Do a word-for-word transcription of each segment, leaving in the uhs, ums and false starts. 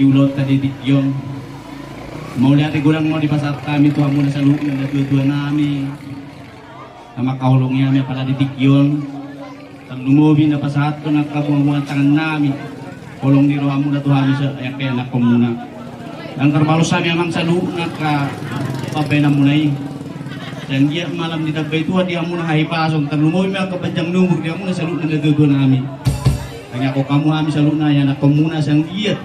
Di ulaonta di tingki on, mauliate godang ma dipasahat hami tu hamuna saluhutna natuatua nami. Na mangkaholongi hami apala di tingki on. Tarlumobi na pasahathon angka buanbuan tangan nami. Holong ni rohamuna tu hami sa-, angka ianakhonmuna. Ndang tarbalos hami amang saluhutna angka pambaenanmuna i. Sai anggiat ma lam ditambai Tuhan di hamuna hahipason, tarlumobi ma angka panjang ni umur di hamuna saluhutna natuatua nami. Tangiangkon hamu hami saluhutna ianakhonmuna sai anggiat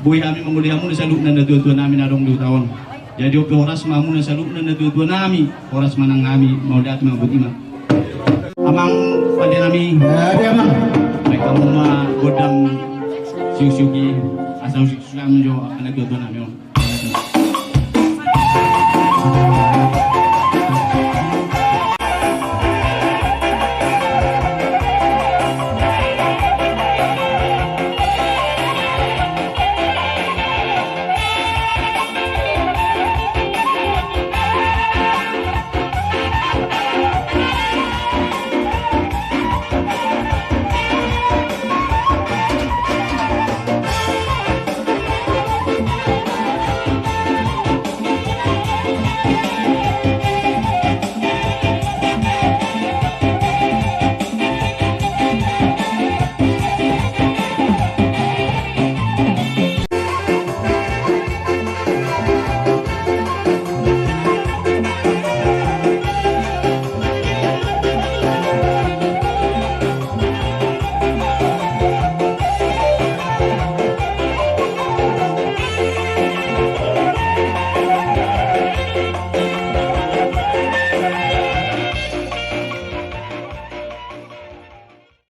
boi hami mangoli hamuna saluhutna natuatua nami na adong di huta on. Jadi on pe horas ma hamuna saluhutna natuatua nami, horas ma nang hami, mauliate ma, boti ma. Amang pande nami. Jadi amang. Baik, hamu ma godang siuksiuk i, asa usiuksiuk hami jo angka natuatua nami on.